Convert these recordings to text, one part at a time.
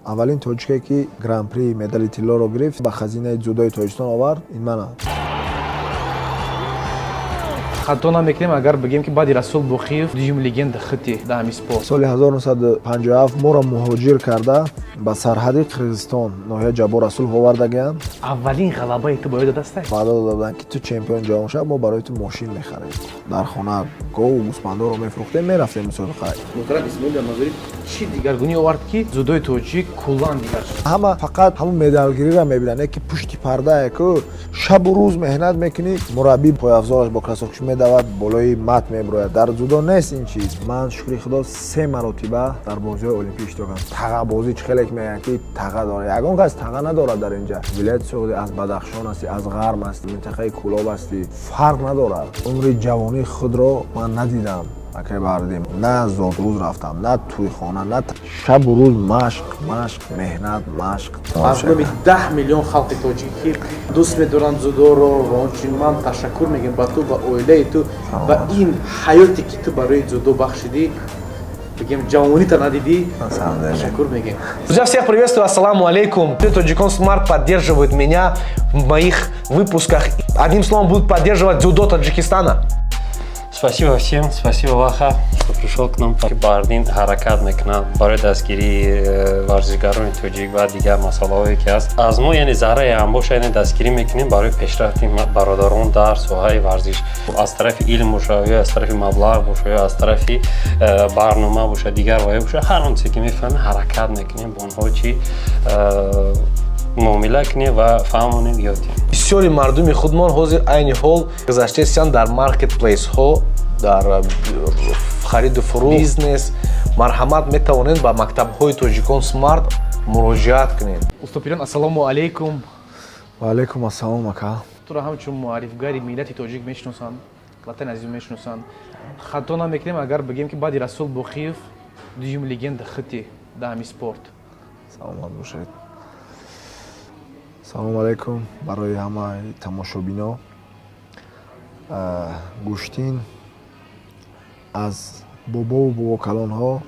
Аввалин тоҷике, ки Гран-при, медали тиллоро гирифт, ба хазинаи дзюдои Тоҷикистон овард, ин манам. Хато намекунем, агар бигем, ки баъди Расул Бухиев дуюм легенда хити дар ҳамин спорт. Соли 1957 моро муҳоҷир карда, ба сарҳади Қирғизистон, ноҳияи Ҷаббор Расулов овардагианд. Аввалин ғалабаи ту ба ёд дастай? Ваъда дода буданд, ки ту чемпиони ҷаҳон шав, мо барои ту мошин мехарем. Дар хона гову гӯсфандоро мефурӯхтем, мерафтем мусобиқа. Муҳтарам Исмоил Рамазонӣ чӣ дигаргунӣ овард, ки дзюдои тоҷик куллан дигар шуд? Ҳама фақат ҳамун медалгириро мебинанд, ки пушти пардае ку шабу рӯз меҳнат мекунӣ, мураббӣ пойафзолаш бо кроссовкаш медавад, болои мат мебурояд. Дар дзюдо нест ин чиз. Ман, шукри Худо, се маротиба дар бозиҳои олимпӣ иштирок кардам. Тағабозӣ чӣ хеле ки мегӯянд, ки таға дорад, ягон кас таға надорад. Дар инҷа вилояти Суғдӣ, аз Бадахшон ҳастӣ, аз Ғарм ҳастӣ, минтақаи Кӯлоб ҳастӣ, фарқ надорад. Умри ҷавонии худро ман надидам, акай Баҳриддин. На зодрӯз рафтам, на тӯйхона, на шабу рӯз машқ, машқ, меҳнат, машқ. Аз номи 10 миллион халқи тоҷик, ки дӯст медоранд дзюдоро, ва ончунин ман ташаккур мегӯям ба ту, ба оилаи ту ва ин ҳаёте, ки ту барои дзюдо бахшидӣ, бигем, ҷавонита надидӣ, ташаккур мегӯем. Друзья, всех приветствую, ассаламу алейкум. Тоджикон Смарт поддерживает меня в моих выпусках. Одним словом, будут поддерживать дзюдо Таджикистана. Спасибо всем, спасибо, Ваха, что пришел к нам. Баҳриддин ҳаракат мекунад барои дастгирии варзишгарони тоҷик ва дигар масъалаҳое, ки ҳаст. Аз мо, яъне заррае ҳам боша, яъне дастгирӣ мекунем барои пешрафти бародарон дар соҳаи варзиш. Аз тарафи илм боша ё аз тарафи маблағ боша ё аз тарафи барнома боша, дигар ва ё боша, ҳар он чизе ки мефаҳмем, ҳаракат мекунем бо онҳо чӣ муомила кунем ва фаҳмонем, ёд диҳем. Бисёри мардуми худмон ҳозир, айни ҳол гузаштаистанд дар маркетплейсҳо, дар хариду фурӯш, бизнес. Марҳамат, метавонед ба мактабҳои Тоҷикон Смарт муроҷиат кунед. Усто Пирон, ассалому алайкум. Ва алайкум ассалом, ака. Туро ҳамчун муаррифгари миллати тоҷик мешиносанд, ватани азиз мешиносанд. Хато намекунем, агар бигем, ки баъди Расул Бухиев дуюм легенда хити дар ҳамин спорт. Саломат бошед. Салому алайкум барои ҳамаи тамошобино. Гӯштин аз бобову бобокалонҳо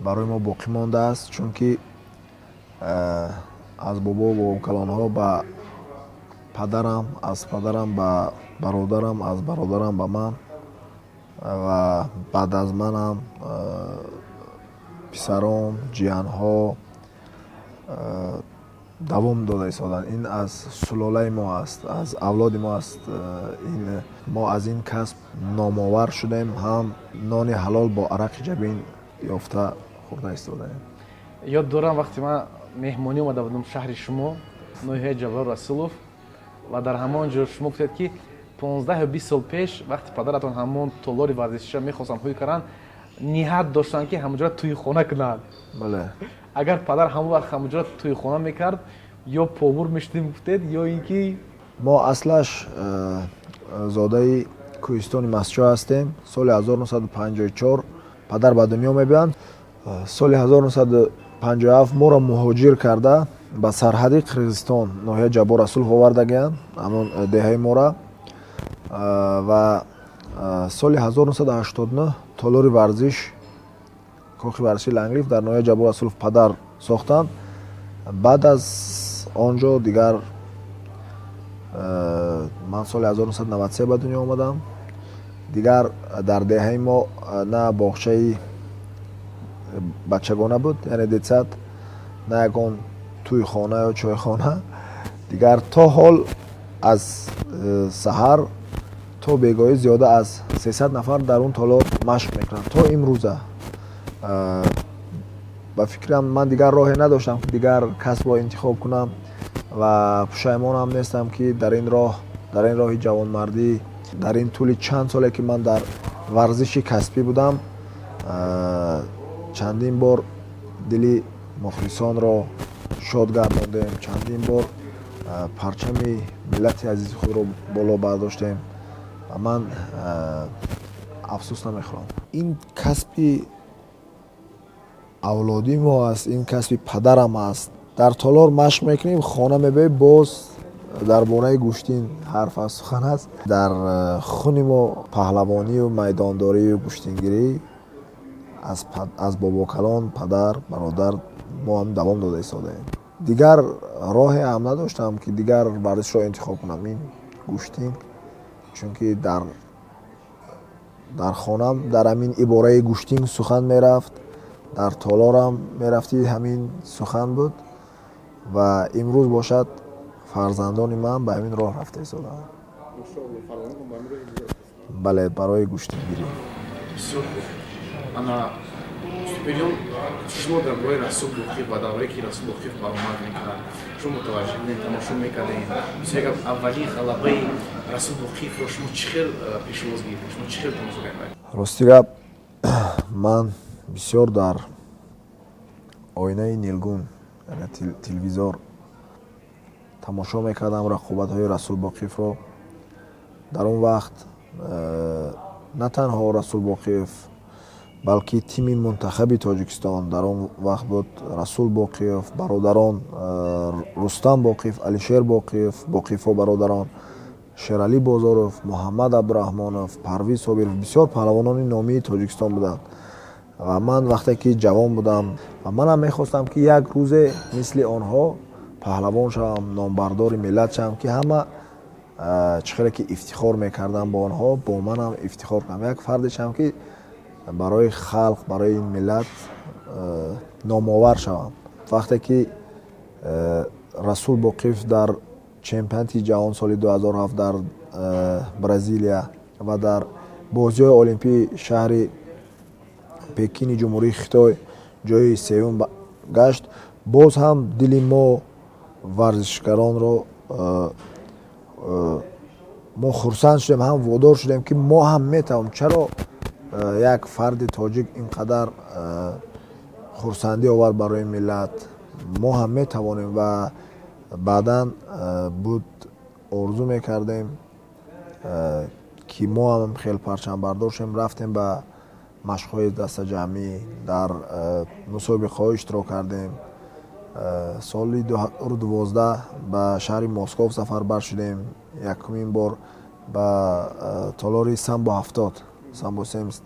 барои мо боқӣ мондааст, чунки аз бобову бобокалонҳо ба падарам, аз падарам ба бародарам, аз бародарам ба ман ва баъд аз манам писарон, ҷиянҳо давом дода истоданд. Ин аз сулолаи мо аст, аз авлоди мо аст. Ин мо аз ин касб номовар шудем, ҳам нони ҳалол бо арақи ҷабин ёфта хӯрда истодаем. Ёд дорам, вақте ман меҳмонӣ омада будам шаҳри шумо, ноҳияи Ҷаббор Расулов, ва дар ҳамон ҷо шумо гуфтед, ки 15 ё 20 сол пеш, вақте падаратон ҳамон толори варзиширо мехостанд ҳуй карданд, ниҳат доштанд, ки ҳамонҷоро тӯйхона кунанд. Бале. Агар падар ҳамон вақт ҳамонҷоро тӯйхона мекард, ё повар мешудем, гуфтед, ё ин ки Мо аслаш зодаи кӯҳистони Мастчоҳ ҳастем. Соли 1954 падар ба дунё мебиёянд. Соли 1957 моро муҳоҷир карда, ба сарҳади Қирғизистон, ноҳияи Ҷаббор Расулов овардагианд ҳамон деҳаи мора ва соли 1989 толори варзиш, кохи варзиши Ланглиф дар ноҳияи Ҷаббор Расулов падар сохтанд. Баъд аз он ҷо дигар ман соли 1993 ба дунё омадам. Дигар дар деҳаи мо на боғчаи бачагона буд, яъне детсад, на ягон тӯйхона ё чойхона. Дигар то ҳол аз саҳар то бегоҳӣ зиёда аз 300 нафар дар он толор машқ мекунанд то имрӯза. Ба фикрам, ман дигар роҳе надоштам, ки дигар касбро интихоб кунам ва пушаймонам нестам, ки дар ин роҳ, дар ин роҳи ҷавонмардӣ, дар ин тӯли чанд соле, ки ман дар варзиши касбӣ будам, чандин бор дили мухлисонро шод гардондем, чандин бор парчами миллати азизи худро боло бардоштем ва ман афсӯс намехӯрам. Ин касби авлодии мо аст, ин касби падарам аст. Дар толор машқ мекунем, хона мебиёй, боз дар бораи гӯштин ҳарф аст, сухан аст. Дар хуни мо паҳлавонию майдондорию гӯштингирӣ аз бобокалон, падар, бародар Мо ҳам давом дода истодаем. Дигар роҳе ҳам надоштам, ки дигар варзишро интихоб кунам, ин гӯштин, чунки дар хонам дар ҳамин ибораи гӯштин сухан мерафт, дар толорам мерафтӣ, ҳамин сухан буд. Ва имрӯз бошад, фарзандони ман ба ҳамин роҳ рафта истодаанд, бале, барои гӯштингирӣ. Бисёр хуб. Ана, Суперён, шумо дар бораи Расул Боқиев ва даврае, ки Расул Боқиев баромад мекард, шумо мутаваҷҷеҳ будем, тамошо мекардем. Бисёр гап, аввалин ғалабаи Расул Боқиевро шумо чӣ хел пешвоз гирифтед, шумо чӣ хел тамошо кардед? Рости гап, ман бисёр дар оинаи нилгун, яъне телевизор, тамошо мекардам рақобатҳои Расул Боқиевро. Дар он вақт на танҳо Расул Боқиев, балки тими мунтахаби Тоҷикистон дар он вақт буд: Расул Боқиев, бародарон Рустам Боқиев, Алишер Боқиев, Боқиевҳо бародарон, Шералӣ Бозоров, Муҳаммад Абдураҳмонов, Парвиз Собиров, бисёр паҳлавонони номии Тоҷикистон буданд. Ва ман вақте ки ҷавон будам ва манам мехостам, ки як рӯзе мисли онҳо паҳлавон шавам, номбардори миллат шавам, ки ҳама чӣ хеле ки ифтихор мекардам бо онҳо, бо манам ифтихор кунам, як фарде шавам, ки барои халқ, барои ин миллат номовар шавам. Вақте ки Расул Боқиев дар чемпионати ҷаҳон соли 2007 дар Бразилия ва дар бозиҳои олимпии шаҳри Пекини Ҷумҳурии Хитой ҷои сеюм гашт, боз ҳам дили мо варзишгаронро мо хурсанд шудем, ҳам водор шудем, ки мо ҳам метавонем. Чаро як фарди тоҷик ин қадар хурсандӣ овард барои миллат? Мо ҳам метавонем. Ва баъдан буд, орзу мекардем, ки мо ҳам хел парчамбардор шудем. Рафтем ба машқҳои дастаҷамъӣ, дар мусобиқаҳо иштирок кардем. Соли 2012 ба шаҳри Москов сафарбар шудем, якумин бор ба толори самбо 70, самбо 70.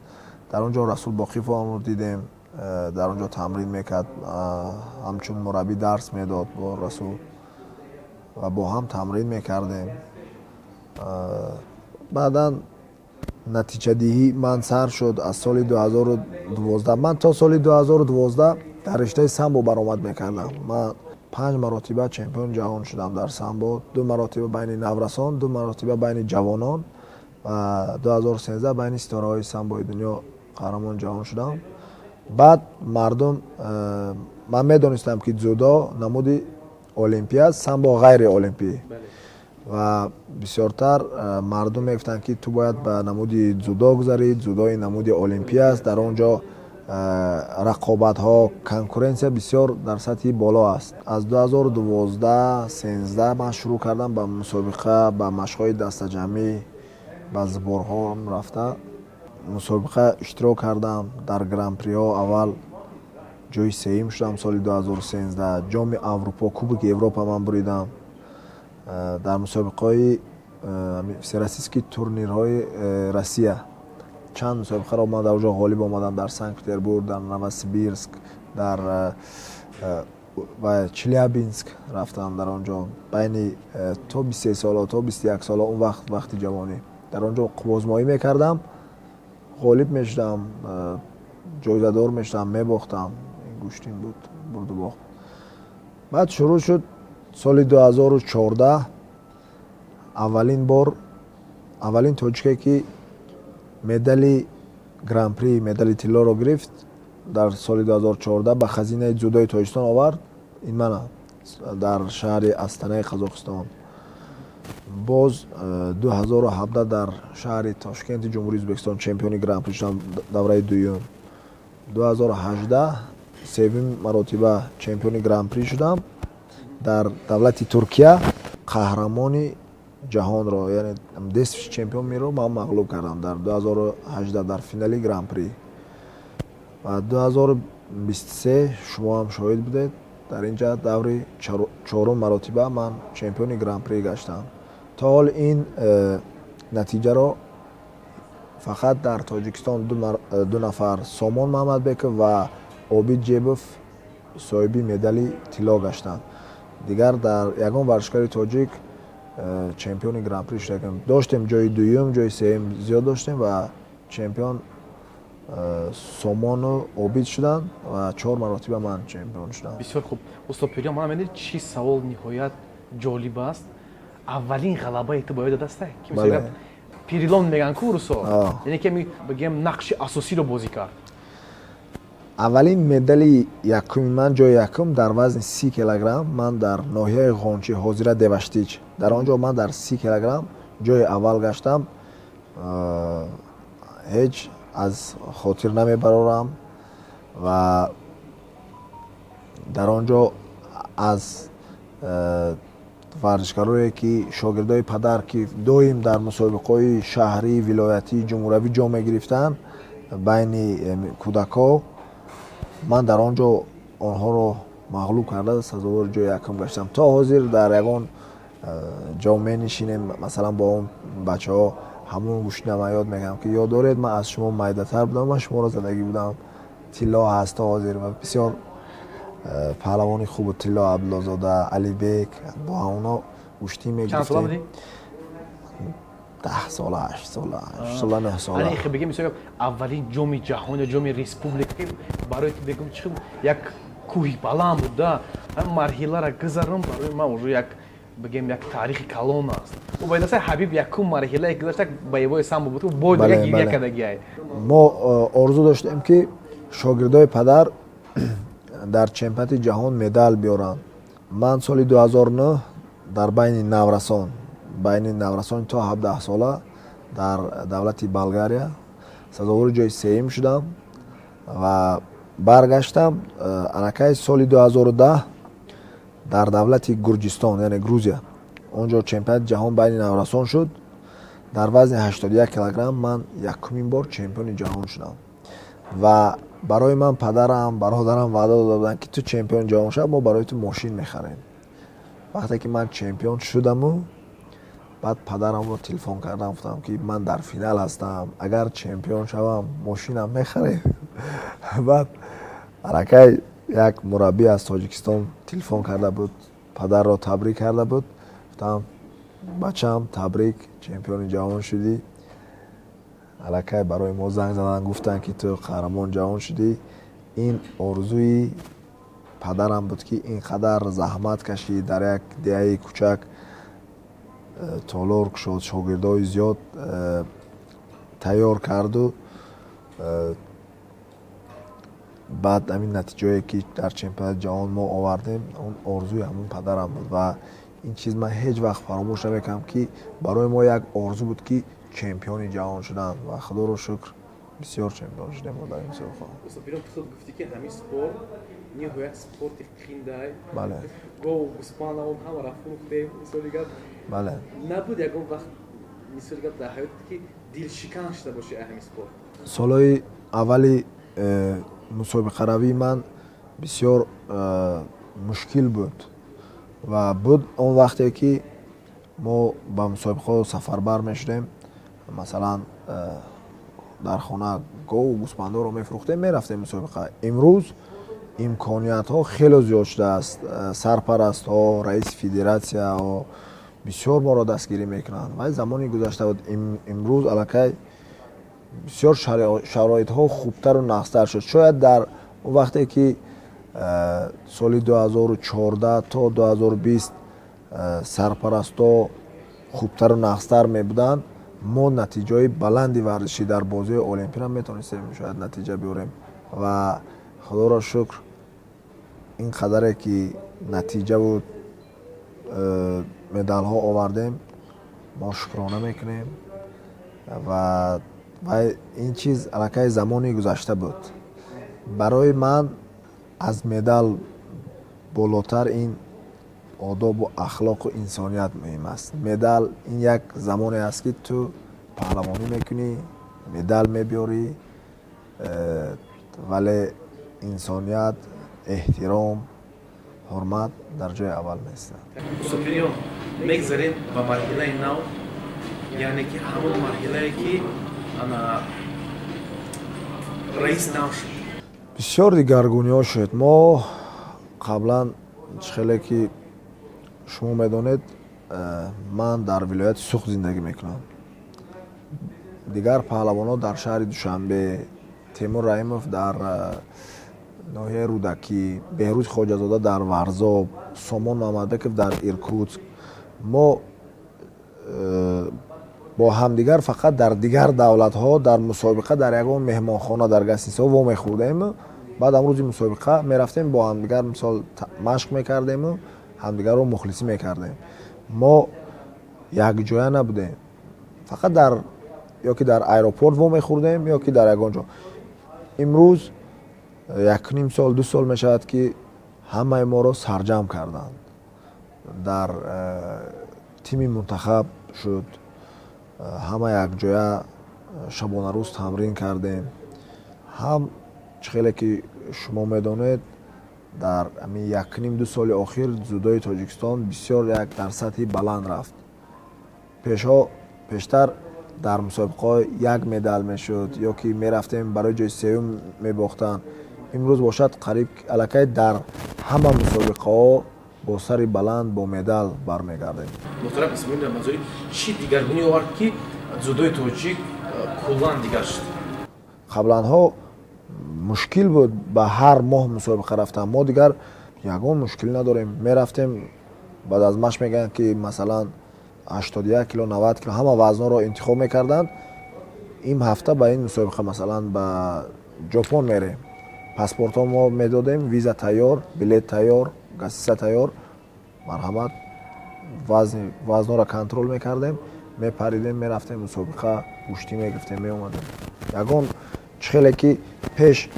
Дар он ҷо Расул Боқиевро дидем, дар он ҷо тамрин мекард, ҳамчун мураббӣ дарс медод бо Расул ва бо ҳам тамрин мекардем. Баъдан натиҷадиҳӣ ман сар шуд аз соли 2012. Ман то соли 2012 дар риштаи самбо баромад мекардам. Ман панҷ маротиба чемпиони ҷаҳон шудам дар самбо: ду маротиба байни наврасон, ду маротиба байни ҷавонон ва 2013 байни ситораҳои самбои дунё қаҳрамони ҷаҳон шудам. Баъд мардум, ман медонистам, ки дзюдо намуди олимпӣ аст, самбо ғайри олимпӣ, ва бисёртар мардум мегуфтанд, ки ту бояд ба намуди дзюдо гузарӣ, дзюдо ин намуди олимпӣ аст, дар он ҷо рақобатҳо, конкуренсия бисёр дар сатҳи боло аст. Аз 2012, 13 ман шурӯъ кардам ба мусобиқа, ба машқҳои дастаҷамъӣ, ба сборҳо рафта, мусобиқа иштирок кардам. Дар гран-приҳо аввал ҷои сеюм шудам соли 2013, Ҷоми Аврупо, Кубоки Европа ман буридам. Дар мусобиқаҳои всероссийский турнирҳои Россия чанд мусобиқаро ман дар он ҷо ғолиб омадам: дар Санкт Петербург, дар Новосибирск, дар ва Челябинск рафтам. Дар он ҷо байни то 23 сола, то 21 сола, он вақт вақти ҷавонӣ, дар он ҷо қувваозмоӣ мекардам, ғолиб мешудам, ҷоизадор мешудам, мебохтам. Гӯштин буд, бурду бохт. Баъд шурӯъ шуд соли 2014, аввалин бор аввалин тоҷике, ки медали гран-при, медали тиллоро гирифт, дар соли 2014 ба хазинаи дзюдои Тоҷикистон овард, ин мана дар шаҳри Астанаи Қазоқистон. Боз 2017 дар шаҳри Тошкенти Ҷумҳурии Ӯзбекистон чемпиони гран-при шудам давраи дуюм. 2018 севум маротиба чемпиони гран-при шудам дар давлати Туркия. Қаҳрамони ҷаҳонро, яъне действующий чемпион мира ро ман мағлуб кардам дар 2018 дар финали гран-при. Ва 2023 шумо ҳам шоҳид будед, дар ин ҷа даври чорум маротиба ман чемпиони гран-при гаштам. То ҳол ин натиҷаро фақат дар Тоҷикистон ду нафар, Сомон Маҳмадбеков ва Обид Ҷебов. Соҳиби медали тилло гаштанд. Дигар дар ягон варзишгари тоҷик чемпиони гран-при шуда доштем, ҷои дуюм, ҷои сеюм зиёд доштем ва чемпион Сомону Обид шуданд ва чор маротиба ман чемпион шудам. Бисёр хуб, устод Пириён. Ман медонед, чӣ савол ниҳоят ҷолиб аст? Аввалин ғалабаи ту ба ёд даста, ки перелом мегӯянд ку русо, яъне ки бигем, нақши асосиро бозӣ кард? Аввалин медали якуми ман, ҷои якум дар вазни 30 килограмм, ман дар ноҳияи Ғончи, ҳозира Деваштич, дар он ҷо ман дар 30 килограмм ҷои аввал гаштам. Ҳеҷ аз хотир намебарорам ва дар он ҷо аз варзишгарое, ки шогирдои падар, ки доим дар мусобиқаҳои шаҳрӣ, вилоятӣ, ҷумҳуравӣ ҷо мегирифтанд, байни кӯдакҳо ман дар он ҷо онҳоро мағлуб карда, сазовори ҷои якум гаштам. То ҳозир дар ягон ҷо менишинем, масалан, бо он бачаҳо, ҳамон гӯштинама ёд мекунам, ки ёд доред, ман аз шумо майдатар будам, ман шуморо задагӣ будам. Тилло ҳаст то ҳозир ва бисёр паҳлавони хубу Тилло Абдуллозода, Алибек, бо ҳамоно гӯштӣ мегирифтем. 10 сола, 8 сола, 8 сола, 9 сола. Бигем, мисол, аввалин ҷоми ҷаҳон ё ҷоми республика барои ту, бигем, чӣ як кӯҳи баланд буд да? Ҳам марҳиларо гузарам, барои ман уже як, бигем, як таърихи калон аст. Убайдаса Ҳабиб якум марҳилае гузашт, як боевой самбо буд, бой дига гиря кардагиай. Мо орзу доштем, ки шогирдои падар дар чемпионати ҷаҳон медал биёранд. Ман соли 2009 дар байни наврасони то 17 сола дар давлати Болгария сазовори ҷои сеюм шудам ва баргаштам. Аллакай соли 2010 дар давлати Гурҷистон, яъне Грузия, он ҷо чемпионати ҷаҳон байни наврасон шуд. Дар вазни 81 килограмм ман якумин бор чемпиони ҷаҳон шудам ва барои ман падарам, бародарам ваъда дода буданд, ки ту чемпиони ҷаҳон шав, мо барои ту мошин мехарем. Вақте ки ман чемпион шудаму баъд падарамро телефон кардам, гуфтам, ки ман дар финал ҳастам, агар чемпион шавам, мошинам мехарем. Баъд аллакай як мураббӣ аз Тоҷикистон телефон карда буд, падарро табрик карда буд. Гуфтам: «Бачам, табрик, чемпиони ҷаҳон шудӣ». Аллакай барои мо занг заданд, гуфтанд, ки ту қаҳрамони ҷаҳон шудӣ. Ин орзуи падарам буд, ки ин қадар заҳмат кашид, дар як деҳаи кӯчак толор кушод, шогирдҳои зиёд тайёр карду баъд ҳамин натиҷое, ки дар чемпионати ҷаҳон мо овардем, он орзуи ҳамон падарам буд. Ва ин чиз ман ҳеҷ вақт фаромӯш намекунам, ки барои мо як орзу буд, ки чемпиони ҷаҳон шудан, ва худоро шукр, бисёр чемпион шудем мо дар ин мусобиқаҳо. Худ гуфтӣ, ки ҳамин спорт ниҳоят спорти қиндай. Бале. Гову гӯспандамон ҳамаро фурӯхтем, мисоли гап. Бале. Набуд ягон вақт, мисоли гап, дар ҳаётат, ки дилшикан шуда бошӣ ҳамин спорт? Солҳои аввали мусобиқаравии ман бисёр мушкил буд ва буд он вақте, ки мо ба мусобиқаҳо сафарбар мешудем, масалан, дар хона гову гӯспандоро мефурӯхтем, мерафтем мусобиқа. Имрӯз имкониятҳо хеле зиёд шудааст, сарпарастҳо, раиси федератсияҳо бисёр моро дастгирӣ мекунанд. Вай замони гузашта буд. Имрӯз аллакай бисёр шароитҳо хубтару нағзтар шуд. Шояд дар он вақте, ки соли 2014 то 2020 сарпарастҳо хубтару нағзтар мебуданд, мо натиҷаҳои баланди варзишӣ дар бозиҳои олимпиро метавонистем шояд натиҷа биёрем. Ва худоро шукр, ин қадаре ки натиҷаву медалҳо овардем, мо шукрона мекунем. Ва ин чиз аллакай замони гузашта буд. Барои ман аз медал болотар ин одобу ахлоқу инсоният муҳим аст. Медал ин як замоне аст, ки ту паҳлавонӣ мекунӣ, медал мебиёрӣ, вале инсоният, эҳтиром, ҳурмат дар ҷои аввал меистад. Устод Пириён, мегзарем ба марҳилаи нав, яъне ки ҳамон марҳилае, ки ана раис нав шуд. Бисёр дигаргуниҳо шуд. Мо Қаблан, чӣ хеле ки шумо медонед, ман дар вилояти Суғд зиндагӣ мекунам, дигар паҳлавонҳо дар шаҳри Душанбе, Темур Раҳимов дар ноҳияи Рӯдакӣ, Беҳрӯз Хоҷазода дар Варзоб, Сомон Мамадбеков дар Иркутск. Мо бо ҳамдигар фақат дар дигар давлатҳо дар мусобиқа, дар ягон меҳмонхона, дар гостиницаҳо вомехӯрдем. Баъд ам рӯзи мусобиқа мерафтем, бо ҳамдигар, мисол, машқ мекардему ҳамдигарро мухлисӣ мекардем. Мо якҷоя набудем, фақат дар ё ки дар аэропорт вомехӯрдем, ё ки дар ягон ҷо. Имрӯз 1,5 сол, 2 сол мешавад, ки ҳамаи моро сарҷамъ карданд, дар тими мунтахаб шуд. Ҳама якҷоя шабонарӯз тамрин кардем. Ҳам чӣ хеле ки шумо медонед, дар ҳамин 1,5, 2 соли охир дзюдои Тоҷикистон бисёр як дар сатҳи баланд рафт. Пешҳо, пештар дар мусобиқаҳо як медал мешуд ё ки мерафтем, барои ҷои сеюм мебохтанд. Имрӯз бошад, қариб аллакай дар ҳама мусобиқаҳо бо сари баланд, бо медал бармегардем. Муҳтарам Исмоил Рамазонӣ, чӣ дигаргунӣ овард, ки дзюдои тоҷик куллан дигар шуд? Қабланҳо мушкил буд ба ҳар моҳ мусобиқа рафтан. Мо дигар ягон мушкилӣ надорем. Мерафтем, баъд аз машқ мегӯянд, ки масалан, 81 кило, 90 кило, ҳама вазнҳоро интихоб мекарданд. Ин ҳафта ба ин мусобиқа, масалан, ба Ҷопон мерем. Паспортҳо мо медодем, виза тайёр, билет тайёр, гостиница тайёр, марҳамат. Вазнҳоро контроль мекардем, мепаридем, мерафтем мусобиқа, гӯштӣ мегирифтем, меомадем. Ягон чӣ хеле ки пеш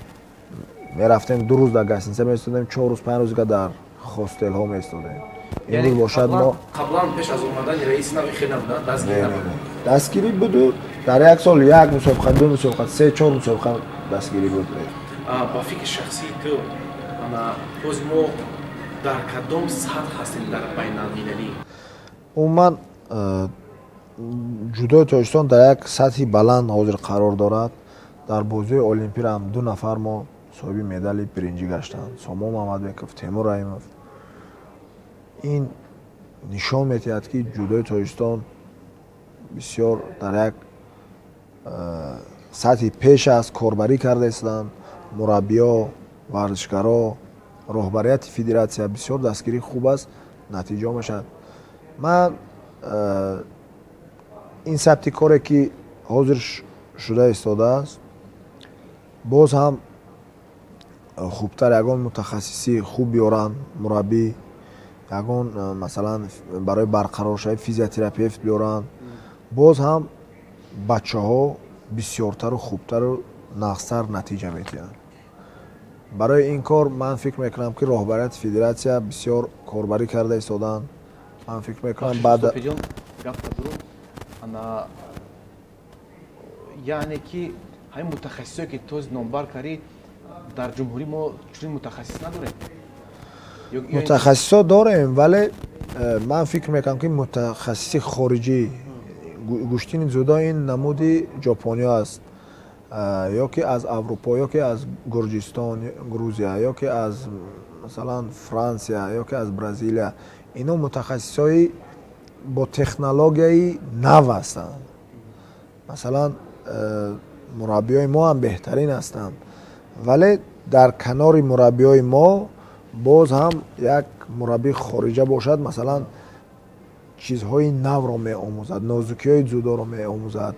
мерафтем, 2 рӯз дар гостиница меистодем, 4 рӯз, 5 рӯз дига дар хостелҳо меистодем. Имрӯз бошад, мо Қаблан, пеш аз омадани раиси нав, хел набуда, дастгирӣ набуд? Дастгирӣ буду, дар як сол як мусобиқа, ду мусобиқа, се, чор мусобиқа дастгирӣ буд. Ба фикри шахсии ту, ана боз мо дар кадом сатҳ ҳастем дар байналмилалӣ? Умуман, ҷудои Тоҷикистон дар як сатҳи баланд ҳозир қарор дорад. Дар бозиҳои Олимпиро ҳам ду нафар мо соҳиби медали биринҷӣ гаштанд: Сомон Мамадбеков, Темур Раҳимов. Ин нишон медиҳад, ки ҷудои Тоҷикистон бисёр дар як сатҳи пеш аст. Корбарӣ карда истоданд мураббиё, варзишгаро, роҳбарияти федератсия, бисёр дастгирӣ хуб аст, натиҷа мешавад. Ман ин сабти коре ки ҳозир шуда истодааст, боз ҳам хубтар ягон мутахассиси хуб биёранд, мураббӣ, ягон, масалан, барои барқароршавӣ физиотерапевт биёранд, боз ҳам бачаҳо бисёртару хубтару нағзтар натиҷа медиҳанд. Барои ин кор ман фикр мекунам, ки роҳбарияти федератсия бисёр корбарӣ карда истоданд. Ман фикр мекунам, баъд Ана, яъне ки ҳамин мутахассисое, ки то номбар кардӣ, дар ҷумҳурӣ мо чунин мутахассис надорем? Мутахассисо дорем, вале ман фикр мекунам, ки мутахассиси хориҷӣ. Гӯштини дзюдо ин намуди ҷопониё аст, ё ки аз Аврупо, ё ки аз Гурҷистон, Грузия, ё ки аз, масалан, Франсия, ё ки аз Бразилия. Ино мутахассисҳои бо технологияи нав ҳастанд. Масалан, мураббиёи мо ҳам беҳтарин ҳастанд, вале дар канори мураббиёи мо боз ҳам як мураббии хориҷа бошад, масалан, чизҳои навро меомӯзад, нозукиҳои дзюдоро меомӯзад.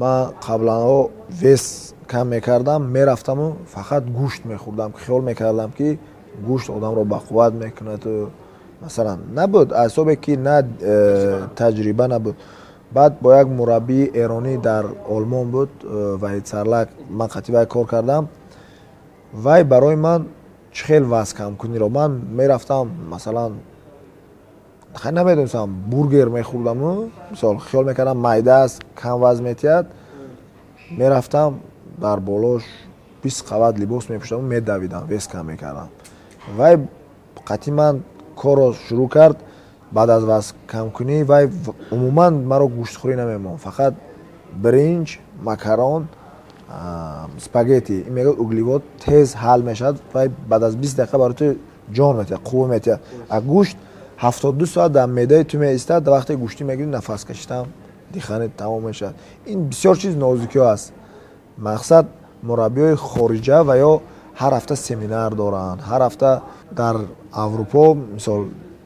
Ман қабланҳо вес кам мекардам, мерафтаму фақат гӯшт мехӯрдам, хиёл мекардам, ки гӯшт одамро бақувват мекунаду, масалан, набуд аз ҳисобе ки на таҷриба набуд. Баъд бо як мураббии эронӣ, дар Олмон буд, Ваҳид Сарлак, ман қатъи вай кор кардам. Вай барои ман чӣ хел вазн камкуниро, ман мерафтам, масалан, хай, намедонистам, бургер мехӯрдаму, мисол, хиёл мекардам, майда аст, кам вазн метиҳад. Мерафтам, дар болош 20 қабат либос мепӯшидаму медавидам, вес кам мекардам. Вай қатъи ман корро шурӯъ кард. Баъд аз вазн камкунӣ вай умуман маро гӯштхӯрӣ намемонд, фақат биринҷ, макарон, спагетти. Ин мегӯяд, углевод тез ҳал мешавад, вай баъд аз 20 дақиқа барои ту Ҷон метиҳад, қувва метиҳад. А гӯшт 72 соат дар меъдаи ту меистад. Вақте гӯштӣ мегирӣ, нафас кашидан, дыхание тамом мешавад. Ин бисёр чиз нозукиҳо аст. Мақсад, мураббиҳои хориҷа ва ё ҳар ҳафта семинар доранд. Ҳар ҳафта дар Аврупо, мисол,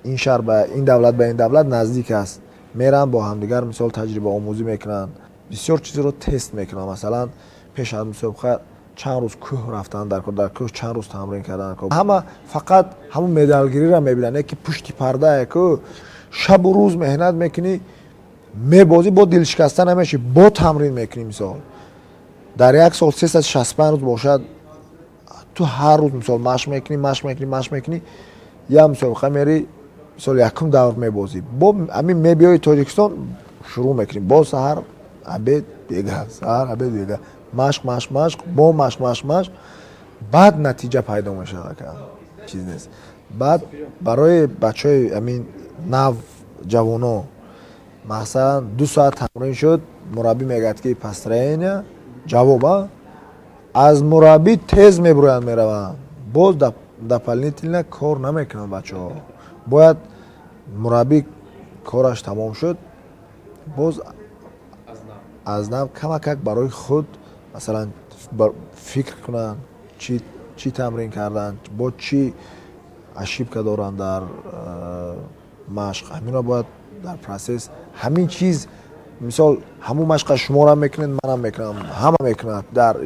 ин шаҳр ба ин давлат, ба ин давлат наздик аст, мераванд, бо ҳамдигар, мисол, таҷрибаомӯзӣ мекунанд, бисёр чизро тест мекунанд. Масалан, пеш аз мусобиқа чанд рӯз кӯҳ рафтан дар кор, дар кӯҳ чанд рӯз тамрин кардан дар кор. Ҳама фақат ҳамун медалгириро мебинанд, ки пушти пардае ку шабу рӯз меҳнат мекунӣ, мебозӣ, бо дилшикаста намешӣ, бо тамрин мекунӣ. Мисол, дар як сол 365 рӯз бошад, ту ҳар рӯз, мисол, машқ мекунӣ, машқ мекунӣ, машқ мекунӣ, як мусобиқа мери, мисол, якум давр мебозӣ, бо ҳамин мебиёи Тоҷикистон, шурӯъ мекунӣ боз: саҳар, обед, бега, саҳар, обед, бега, машқ, машқ, машқ, бо машқ, машқ, машқ. Баъд натиҷа пайдо мешавад, ака, чиз нест. Баъд барои бачаҳои ҳамин нав, ҷавоно, масалан, 2 соат тамрин шуд, мураббӣ мегӯяд, ки построение, ҷавоб аз мураббӣ, тез мебуроянд, мераванд, боз дополнительно кор намекунанд бачаҳо. Бояд мураббӣ кораш тамом шуд, боз аз нав камакак барои худ, масалан, фикр кунанд, чӣ тамрин карданд, бо чӣ ошибка доранд дар машқ. Ҳаминро бояд дар процесс ҳамин чиз, мисол, ҳамун машқа шуморам мекунед, манам мекунам, ҳама мекунад. Дар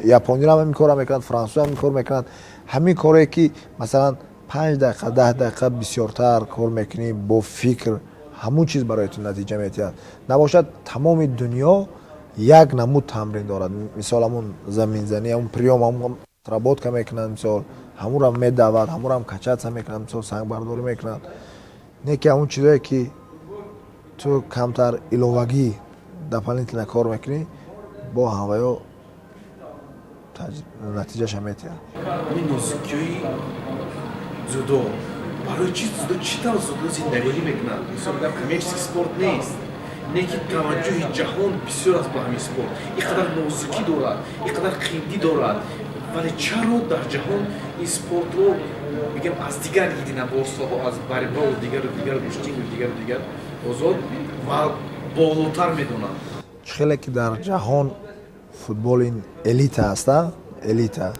япониям ҳамин корро мекунад, франсузам ҳамин кор мекунад. Ҳамин коре ки, масалан, 5 дақиқа, 10 дақиқа бисёртар кор мекунӣ бо фикр, ҳамун чиз барои ту натиҷа метиҳад. Набошад, тамоми дунё як намуд тамрин дорад. Мисол, ҳамун заминзанӣ, ҳамун приём, ҳамун отработка мекунанд, мисол, ҳамунро медавад, ҳамунрам качаться мекунанд, мисол, сангбардорӣ мекунанд. Не ки ҳамун чизое ки ту камтар иловагӣ, дополнительно кор мекунӣ, бо ҳамваё натиҷаша метиҳад. Ҳамин нозукиҳои дзюдо, барои чи дзюдо, чӣ тавр дзюдо зиндагонӣ мекунад? Мисол, гап, коммерческий спорт нест, не ки таваҷҷӯҳи ҷаҳон бисёр аст ба ҳамин спорт. Ин қадар нозукӣ дорад, ин қадар қиндӣ дорад, вале чаро дар ҷаҳон ин спортро, бигем, аз дигар единоборствоҳо, аз борьбаву дигару дигар, гӯштингу дигару дигар озод ва болотар медонанд? Чӣ хеле ки дар ҷаҳон футбол ин элита аст, элита,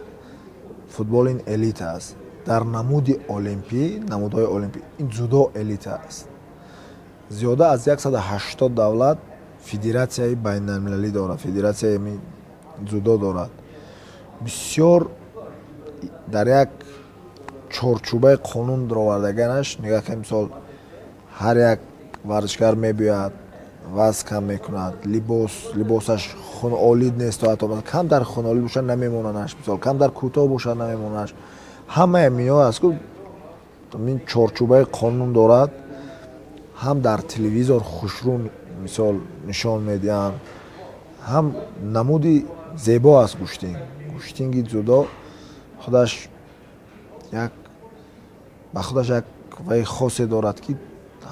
футбол ин элита аст, дар намуди олимпӣ, намудҳои олимпӣ ин дзюдо элита аст. Зиёда аз 180 давлат федератсияи байналмилалӣ дорад, федератсияи дзюдо дорад. Бисёр дар як чорчӯбаи қонун даровардаганаш. Нигоҳ кунед, мисол, ҳар як варзишгар мебиёяд, вазн кам мекунад, либосаш хунолид нест, то ҳатто камтар хунолид бошад, намемонанаш, мисол, камтар кӯтоҳ бошад, намемонанаш. Ҳамаи минҳо аст ку ин чорчӯбаи қонун дорад. Ҳам дар телевизор хушрӯ, мисол, нишон медиҳанд, ҳам намуди зебо аст гӯштинг. Гӯштинги дзюдо худаш як ба худаш як ваи хосе дорад, ки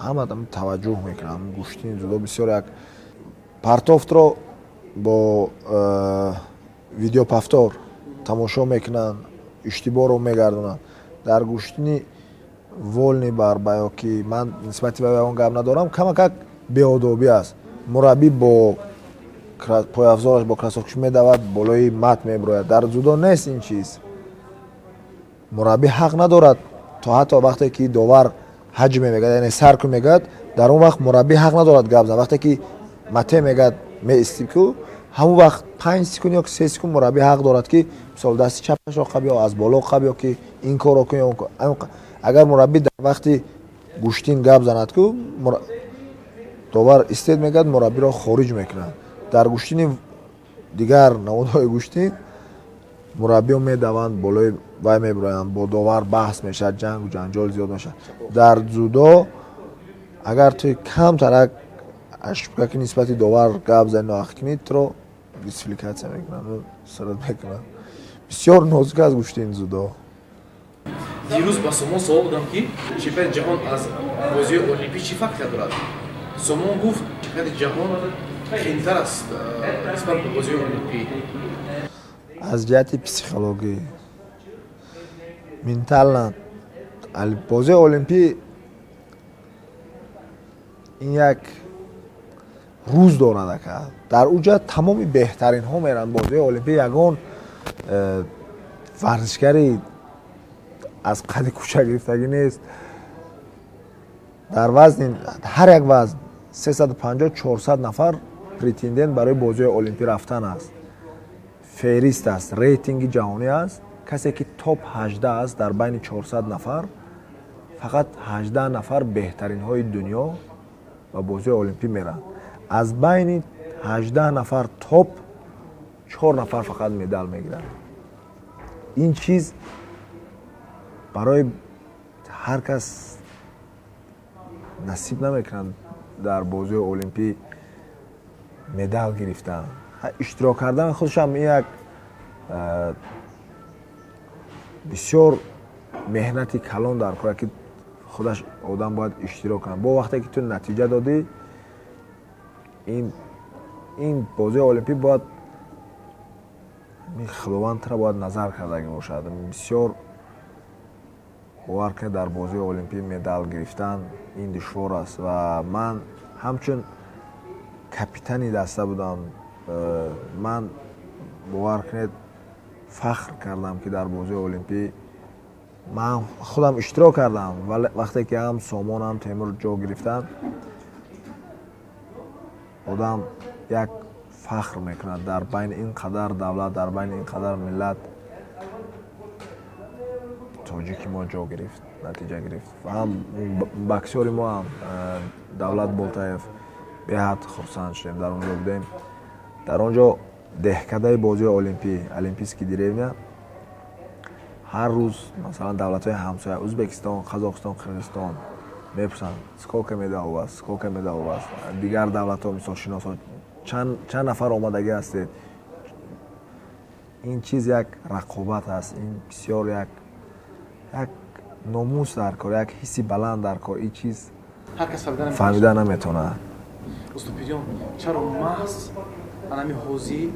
ҳама таваҷҷӯҳ мекунанд. Гӯштини дзюдо бисёр як партофтро бо видеоповтор тамошо мекунанд, иштибоҳро мегардонанд. Дар гӯштини вольный борьба ё ки ман нисбати ба он гап надорам, камакак беодобӣ аст. Мураббӣ бо пойафзолаш, бо кроссовкаш медавад, болои мат мебирояд. Дар дзюдо нест ин чиз. Мураббӣ ҳақ надорад, то ҳатто вақте ки довар ҳаҷме мегӯяд, яъне сар кун мегӯяд, дар он вақт мураббӣ ҳақ надорад гап зан. Вақте ки мате мегӯяд, меистӣ ку, ҳамон вақт 5 секунд ё 3 секунд мураббӣ ҳақ дорад, ки, мисол, дасти чапашро қаб ё аз боло қаб ё ки ин корро кун ё он. Агар мураббӣ дар вақти гӯштин гап занад ку, довар истед мегӯяд, мураббиро хориҷ мекунад. Дар гӯштини дигар намудҳои гӯштин мураббиҳо медаванд, болои вай мебироянд, бо довар баҳс мешавад, ҷангу ҷанҷол зиёд мешавад. Дар дзюдо агар ту камтарак ошибка ки нисбати довар гап зани, ноҳақ кунӣ, туро дисквалификатсия мекунанд, сарат мекунанд. Бисёр нозук аст гӯштини дзюдо. Дирӯз ба Сомон савол додам, ки чемпионати ҷаҳон аз бозиҳои олимпӣ чӣ фарқия дорад. Сомон гуфт, чемпионати ҷаҳон қиинтар аст нисбат ба бозиҳои олимпӣ. Аз ҷиҳати психологӣ, ментально. Бозии олимпӣ ин як рӯз дорад, ака. Дар уҷа тамоми беҳтаринҳо меранд. Бозии олимпӣ ягон варзишгари аз қади кӯча гирифтагӣ нест. Дар вазни, ҳар як вазн 350, 400 нафар претендент барои бозиҳои олимпӣ рафтан аст. Феҳрист аст, рейтинги ҷаҳонӣ аст. Касе ки топ 18 аст, дар байни 400 нафар фақат 18 нафар беҳтаринҳои дунё ба бозиҳои олимпӣ меранд. Аз байни 18 нафар топ чор нафар фақат медал мегиранд. Ин чиз барои ҳар кас насиб намекунад, дар бозиҳои олимпӣ медал гирифтан. Иштирок кардан худшам як бисёр меҳнати калон дар кора, ки худаш одам бояд иштирок кунад. Бо вақте ки ту натиҷа додӣ, ин бозиҳои олимпӣ бояд Худованд тура бояд назар кардагӣ бошад. Бисёр, бовар кунед, дар бозиҳои олимпӣ медал гирифтан ин душвор аст. Ва ман ҳамчун капитани даста будам. Ман, бовар кунед, фахр кардам, ки дар бозиҳои олимпӣ ман худам иштирок кардам. Вақте ки ҳам Сомон, ҳам Темур ҷо гирифтанд, одам як фахр мекунад: дар байни ин қадар давлат, дар байни ин қадар миллат тоҷики мо ҷо гирифт, натиҷа гирифт. Ва ҳам боксёри мо ҳам, Давлат Болтаев, беҳад хурсанд шудем. Дар он ҷо будем, дар он ҷо деҳкадаи бозиҳои олимпӣ, Олимпийский деревня. Ҳар рӯз, масалан, давлатҳои ҳамсоя, Ӯзбекистон, Қазоқистон, Қирғизистон мепурсанд: «Сколько медал у вас? Сколько медал у вас?» Дигар давлатҳо, мисол, шиносҳо: «Чанд нафар омадагӣ ҳастед?» Ин чиз як рақобат аст. Ин бисёр як номус дар кор, як ҳисси баланд дар кор. Ин чиз фаҳмида наметавонад. Устод, чаро маҳз анами ҳозӣ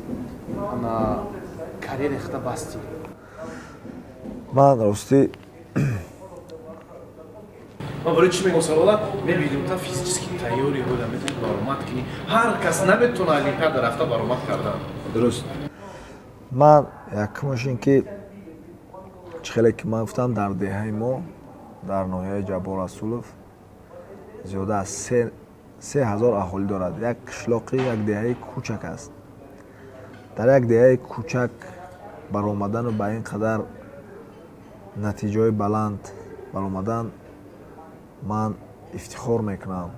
ана карьераи худа бастӣ? Ман ростӣ Ман барои чӣ мегӯм савола? Мебинем, та физически тайёрӣ буда, метавонӣ баромад кунӣ. Ҳар кас наметавона олимпиада рафта баромад кардан. Дуруст. Ман якумаш ин ки, чӣ хеле ки ман гуфтам, дар деҳаи мо, дар ноҳияи Ҷаббор Расулов, зиёда аз 3000 аҳолӣ дорад. Як қишлоқи, як деҳаи кӯчак аст. Дар як деҳаи кӯчак баромадану ба ин қадар натиҷаҳои баланд баромадан, ман ифтихор мекунам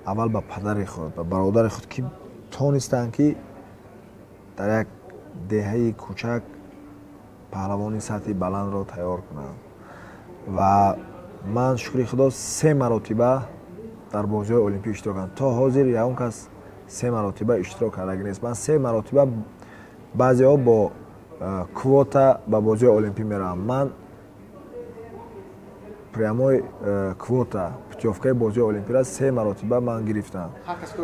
аввал ба падари худ, ба бародари худ, ки тонистанд, ки дар як деҳаи кӯчак паҳлавони сатҳи баландро тайёр кунанд. Ва ман, шукри Худо, се маротиба дар бозиҳои олимпӣ иштирок кардам. То ҳозир ягон кас се маротиба иштирок кардагӣ нест. Ман се маротиба. Баъзеҳо бо квота ба бозиҳои олимпӣ мераванд, ман прямой квота, путёвкаи бозиҳои олимпиро се маротиба ман гирифтам: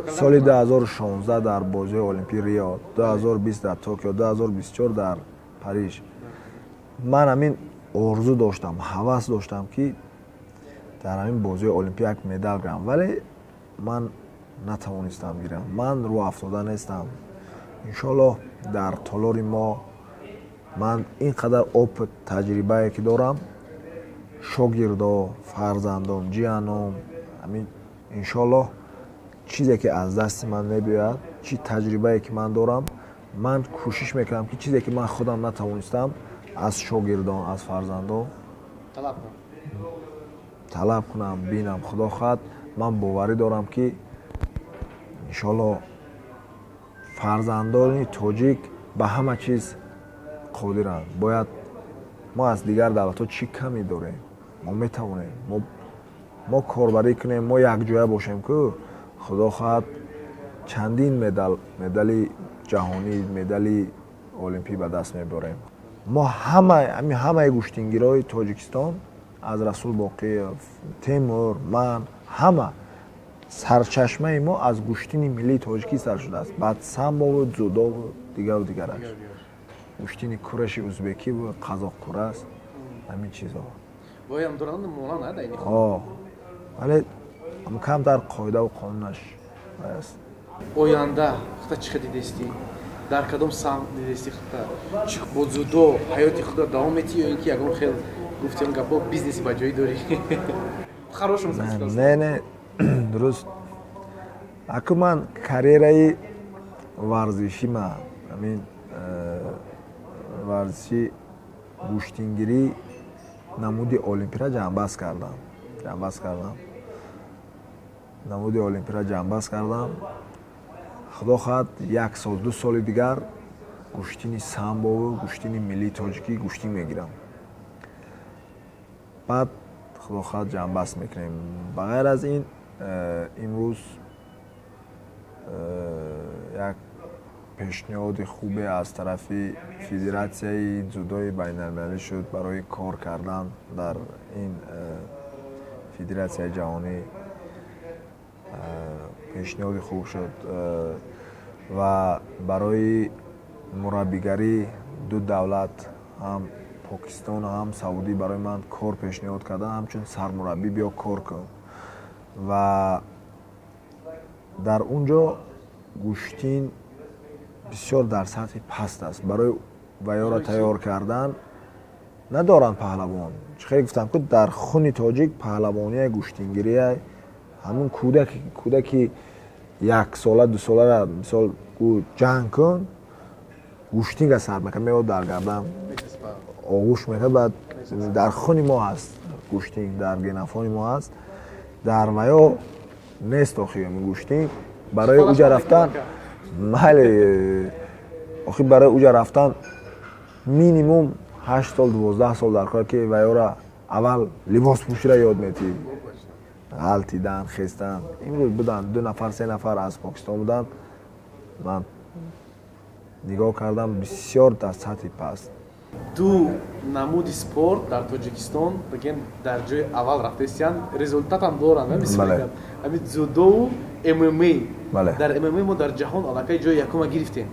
соли 2016 дар бозиҳои олимпи Рио, 2020 дар Токио, 2024 дар Париж. Ман ҳамин орзу доштам, ҳавас доштам, ки дар ҳамин бозиҳои олимпӣ як медал гирам, вале ман натавонистам гирам. Ман рӯ афтода нестам. Иншоаллоҳ, дар толори мо ман ин қадар опыт, таҷрибае ки дорам, шогирдо, фарзандом, ҷияном, ҳамин, иншоаллоҳ, чизе ки аз дасти ман мебиёяд, чӣ таҷрибае ки ман дорам, ман кӯшиш мекунам, ки чизе ки ман худам натавонистам, аз шогирдон, аз фарзандон талаб кунам, бинам. Худо хоҳад, ман боварӣ дорам, ки иншоаллоҳ фарзандони тоҷик ба ҳама чиз қодиранд. Бояд мо аз дигар давлатҳо чӣ камӣ дорем? Мо метавонем. Мо корбарӣ кунем, мо якҷоя бошем ку, Худо хоҳад, чандин медал, медали ҷаҳонӣ, медали олимпӣ ба даст меборем. Мо ҳамаи гӯштингирои Тоҷикистон, аз Расул Боқиев, Темур, ман, ҳама сарчашмаи мо аз гӯштини миллии тоҷикӣ сар шудааст. Баъд самбову дзюдову дигару дигараш, гӯштини кураши узбекиву қазоқ курас, ҳамин чизҳо. Воям доранд, монанд на ини. Вале камтар қоидаву қонунаш аст. Оянда худта чӣ хел дидестӣ, дар кадом самт дидестӣ худта? Чӣ, бо дзюдо ҳаёти худро давом метӣ ё ин ки ягон хел, гуфтем, гапо, бизнеси ба ҷоӣ дорӣ? Хорошем. Не, дуруст. Аку ман карьераи варзишӣ, ма ҳамин варзиши гӯштингирӣ намуди олимпира ҷамъбаст кардам, намуди олимпира ҷамъбаст кардам. Худо хоҳад, як сол, 2 соли дигар гӯштини самбову гӯштини миллии тоҷикӣ гӯштин мегирам. Баъд, худо хоҳад, ҷамъбаст мекунем. Ба ғайр аз ин, имрӯз як пешниҳоди хубе аз тарафи Федератсияи дзюдои байналмилалӣ шуд барои кор кардан дар ин федератсияи ҷаҳонӣ. Пешниҳоди хуб шуд ва барои мураббигарӣ ду давлат, ҳам Покистон, ҳам Саудӣ, барои ман кор пешниҳод карданд, ҳамчун сармураббӣ биё, кор кун. Ва дар он ҷо гӯштин бисёр дар сатҳи паст аст. Барои ваёро тайёр кардан надоранд паҳлавон. Чӣ хеле гуфтам, ку дар хуни тоҷик паҳлавония, гӯштингирия. Ҳамун кӯдаки яксола, дусолара, мисол, гӯ ҷанг кун, гӯштинга сар мекард, меояд, дар гардан оғӯш мекард. Баъд дар хуни мо ҳаст гӯштинг, дар генофони мо ҳаст. Дар ваё нест. Охи гӯштинг барои уҷа рафтан, майли, охи барои уҷа рафтан минимум 8 сол, 12 сол дар кор, ки ваёра аввал либос пӯшира ёд метиҳӣ, ғалтидан, хестан. Имрӯз буданд ду нафар, се нафар аз Покистон буданд. Ман нигоҳ кардам, бисёр дар сатҳи паст. Ду намуди спорт дар Тоҷикистон, бигем, дар ҷои аввал рафтаистиянд, результатам доранд. Ҳамин дзюдоу ММА. Дар ММА мо дар ҷаҳон аллакай ҷои якума гирифтем,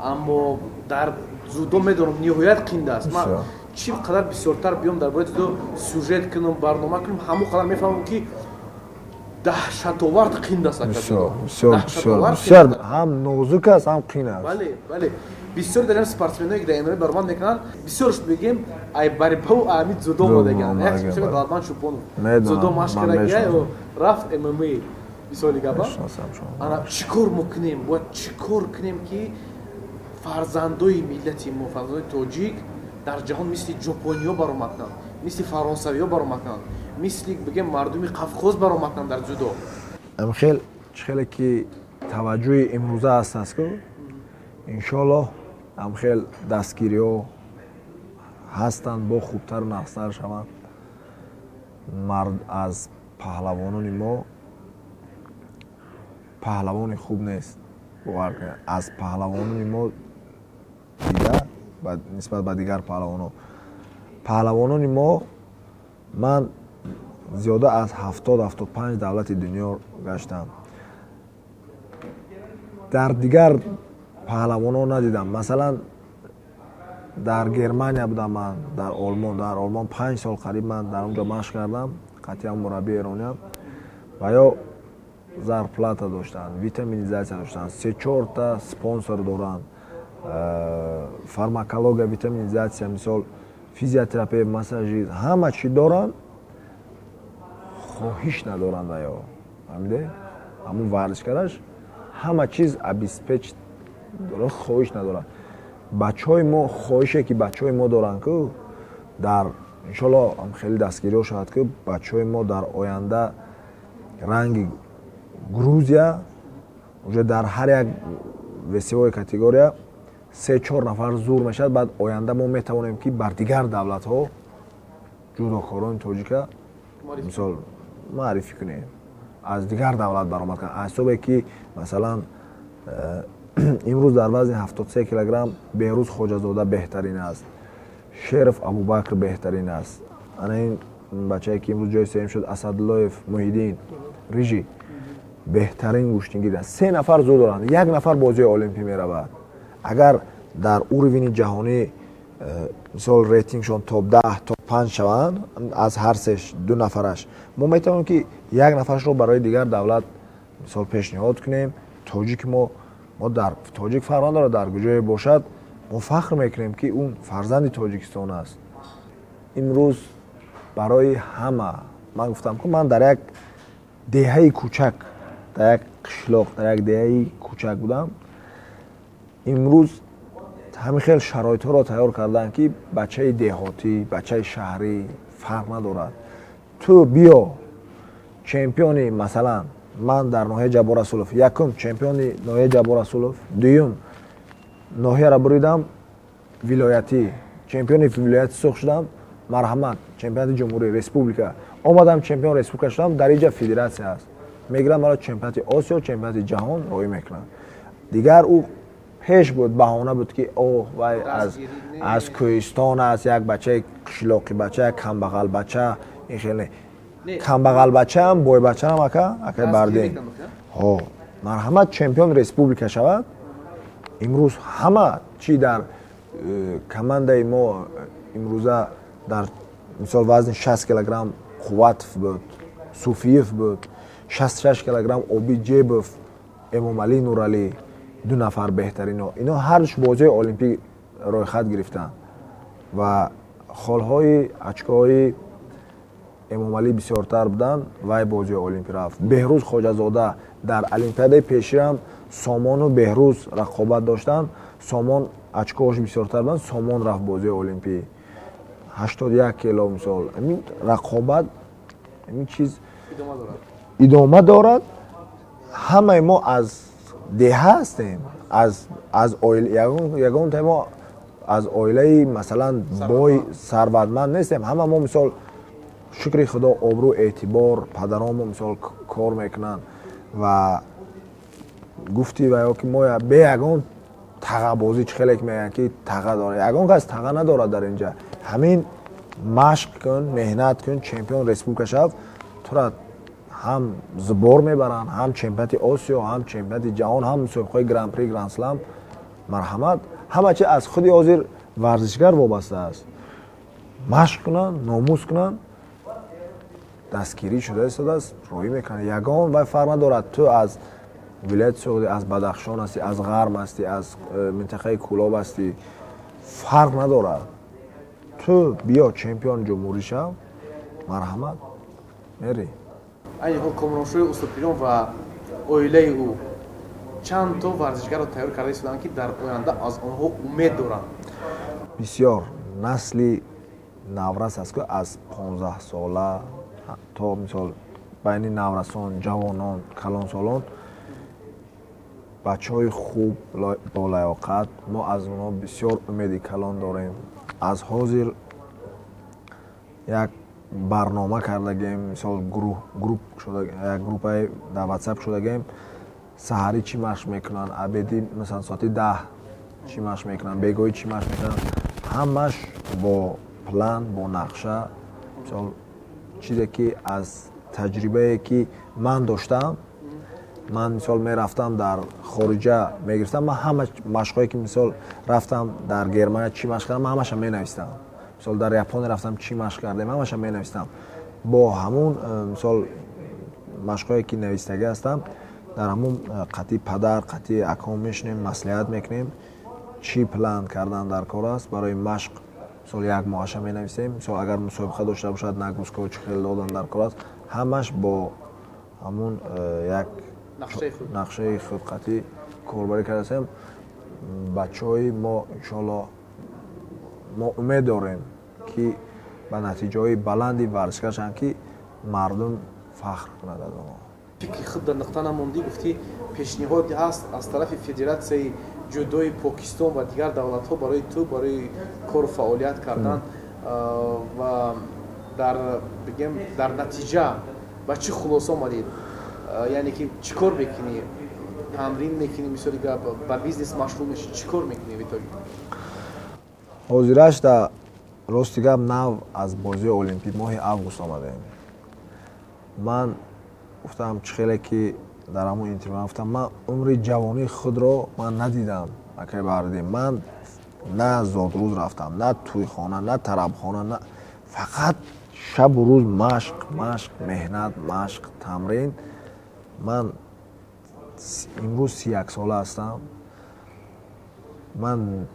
аммо дар дзюдо, медонам, ниҳоят қинд аст. Ман чӣ қадар бисёртар биём, дар бораи дзюдо сюжет кунам, барнома кунам, ҳамон қадар мефаҳмам, ки даҳшатовар қинд аст. Бисёр ҳам нозук аст, ҳам қин аст. Бале, бисёр дар спортсменое, ки дар ММА баромад мекунанд, бисёрш, бигем, ай борьбау ами дзюдо омадаган. Як Далбан Чупонов дзюдо машқ кардагия, рафт ММА, мисоли гапа. Ана чӣ кор мо кунем, бояд чӣ кор кунем, ки фарзандои миллати мо, фарзандои тоҷик дар ҷаҳон мисли ҷопониҳо баромад кунанд, мисли фаронсавиҳо баромад кунанд, мисли, бигем, мардуми Қавқоз баромад кунанд дар дзюдо? Хел чӣ хеле ки таваҷҷӯҳи имрӯза ҳаст аст ку, иншоаллоҳ, ҳамхел дастгириҳо ҳастанд, бо хубтару нағзтар шаванд. Мард аз паҳлавонони мо паҳлавони хуб нест, бовар кунед. Аз паҳлавонони мо дида нисбат ба дигар паҳлавонон, паҳлавонони мо, ман зиёда аз 70, 75 давлати дунё гаштам, дар дигар паҳлавонон надидам. Масалан, дар Германия будам ман, дар Олмон. Дар Олмон 5 сол қариб ман дар он ҷо машқ кардам қатъиян мураббии эрониям. Ва ё зарплата доштанд, витаминизация доштанд, се чорта спонсор доранд, фармакология, витаминизация, мисол, физиотерапия, массажист, ҳама чӣ доранд. Хоҳиш надоранд ва ё, фаҳмиде, ҳамун варзишкараш ҳама чиз обеспеч, хоҳиш надорад. Бачаҳои мо, хоҳише ки бачаҳои мо доранд ку, дар иншоалло хеле дастгириҳо шавад, ки бачаҳои мо дар оянда ранги Грузия уже дар ҳар як весовой категория се чор нафар зур мешавад. Баъд оянда мо метавонем, ки бар дигар давлатҳо ҷудокорони тоҷика, мисол, муаррифӣ кунем, аз дигар давлат баромад кунем. Аз ҳисобе ки, масалан, имрӯз дар вазни 73 килограмм Беҳрӯз Хоҷазода беҳтарин аст, Шеров Абубакр беҳтарин аст, ана ин бачае, ки имрӯз ҷои сеюм шуд, Асадуллоев Муҳиддин Рижи, беҳтарин гӯштингир аст. Се нафар зур доранд, як нафар бозии олимпӣ меравад. Агар дар уровени ҷаҳонӣ, мисол, рейтингшон топ 10, топ Панҷ шаванд, аз ҳар сеш ду нафараш мо метавонем, ки як нафарашро барои дигар давлат, мисол, пешниҳод кунем. Тоҷики мо дар тоҷик фарқ надорад, дар куҷое бошад, мо фахр мекунем, ки ӯ фарзанди Тоҷикистон аст. Имрӯз барои ҳама ман гуфтам, ки ман дар як деҳаи кӯчак, дар як қишлоқ, дар як деҳаи кӯчак будам. Имрӯз ҳамин хел шароитҳоро тайёр карданд, ки бачаи деҳотӣ, бачаи шаҳрӣ фарқ надорад. Ту биё, чемпиони, масалан, ман дар ноҳияи Ҷаббор Расулов якум чемпиони ноҳияи Ҷаббор Расулов, дуюм ноҳияро буридам, вилоятӣ, чемпиони вилояти Суғд шудам. Марҳамат, чемпионати ҷумҳурӣ, республика омадам, чемпион республика шудам. Дар инҷа федератсия аст, мегирам маро, чемпионати Осиё, чемпионати ҷаҳон роҳӣ мекунанд. Дигар ӯ пеш буд, баҳона буд, ки о вай аз кӯҳистон аст, як бачаи қишлоқӣ бача, як камбағал бача. Ин хеле камбағал бачаам, бойбачаам, ака, акай Бардин ҳо, марҳамат, чемпион республика шавад. Имрӯз ҳама чӣ дар командаи мо имрӯза дар, мисол, вазни 60 килограмм Қувватов буд, Суфиев буд, 66 килограмм Обид Ҷебов, Эмомалӣ Нуралӣ, ду нафар беҳтарино. Ино ҳардуш бозиҳои олимпӣ рӯйхат гирифтанд ва холҳои, очкоҳои Эмомалӣ бисёртар буданд, вай бозиҳои олимпӣ рафт. Беҳрӯз Хоҷазода, дар олимпиадаи пешиам Сомону Беҳрӯз рақобат доштанд, Сомон очкоҳош бисёртар буданд, Сомон рафт бозиҳои олимпӣ, 81 кило. Мисол, ҳамин рақобат, ҳамин чиз идома дорад. Ҳамаи мо аз деҳа ҳастем, аз ягонтаи мо аз оилаи, масалан, бой, сарватманд нестем. Ҳама мо, мисол, шукри Худо, обрӯ, эътибор, падаронмо, мисол, кор мекунанд. Ва гуфти ва ё ки мо бе ягон тағабозӣ, чӣ хеле ки мегӯянд, ки таға дорад, ягон кас таға надорад дар инҷа. Ҳамин машқ кун, меҳнат кун, чемпион республика шав, тура ҳам сбор мебаранд, ҳам чемпионати Осиё, ҳам чемпионати ҷаҳон, ҳам мусобиқаҳои гран-при, гранд-слам. Марҳамат, ҳама чи аз худи ҳозир варзишгар вобаста аст. Машқ кунанд, номус кунанд, дастгирӣ шуда истодааст, роҳӣ мекунанд. Ягон вай фарқ надорад, ту аз вилояти Суғдӣ, аз Бадахшон ҳастӣ, аз Ғарм ҳастӣ, аз минтақаи Кӯлоб ҳастӣ, фарқ надорад. Ту биё, чемпион ҷумҳурӣ шав, марҳамат, мерӣ. Айни ҳол Комроншоҳи Устодпирон ва оилаи ӯ чанд то варзишгарро тайёр карда истоданд, ки дар оянда аз онҳо умед доранд? Бисёр насли наврас аст, ки аз 15-сола то, мисол, байни наврасон, ҷавонон, калонсолон бачаҳои хуб, болаёқат. Мо аз онҳо бисёр умеди калон дорем. Аз ҳозир як барнома кардагем, мисол, гурӯҳ групп, як группаи дар Ватсап шудагем. Саҳарӣ чӣ машқ мекунанд, обедӣ, масалан, соати 10 чӣ машқ мекунанд, бегоҳӣ чӣ машқ мекунанд, ҳамаш бо план, бо нақша. Мисол, чизе ки аз таҷрибае ки ман доштам, ман, мисол, мерафтам, дар хориҷа мегирифтам. Ман ҳама машқҳое ки, мисол, рафтам, дар Германия чӣ машқ кардам, ман ҳамаша менавистам. Мисол, дар Япония рафтам, чӣ машқ кардем, ҳамаша менавистам. Бо ҳамун мисол, машқҳое ки навистагӣ ҳастам, дар ҳамун қатъи падар, қатъи аком мешинем, маслиҳат мекунем, чӣ план кардан дар кор аст барои машқ. Мисол, як моҳаша менависем. Мисол, агар мусобиқа дошта бошад, нагрузкаҳо чӣ хел додан дар кор аст, ҳамаш бо ҳамун як нақшаи худқатӣ корбарӣ кардастем. Бачаҳои мо, иншоалло, мо умед дорем, ки ба натиҷаҳои баланди варзишгар шаванд, ки мардум фахр кунад аз онҳо. Фикри худ дар нуқта намондӣ, гуфтӣ, пешниҳод ҳаст аз тарафи федератсияи ҷудои Покистон ва дигар давлатҳо барои ту, барои кору фаъолият кардан. Ва дар, бигем, дар натиҷа ба чӣ хулоса омадед? Яъне ки чӣ кор мекунӣ? Тамрин мекунӣ, мисоли гап, ба бизнес машғул мешӣ, чӣ кор мекунӣ в итоге? Ҳозираш да, рости гап, нав аз бозии олимпӣ моҳи август омадем. Ман гуфтам, чӣ хеле ки дар ҳамон интервю гуфтам, ман умри ҷавонии худро ман надидам, акай Баҳриддин. Ман на зодрӯз рафтам, на тӯйхона, на тарабхона, на Фақат шабу рӯз машқ, машқ, меҳнат, машқ, тамрин. Ман имрӯз 31 сола ҳастам. Ман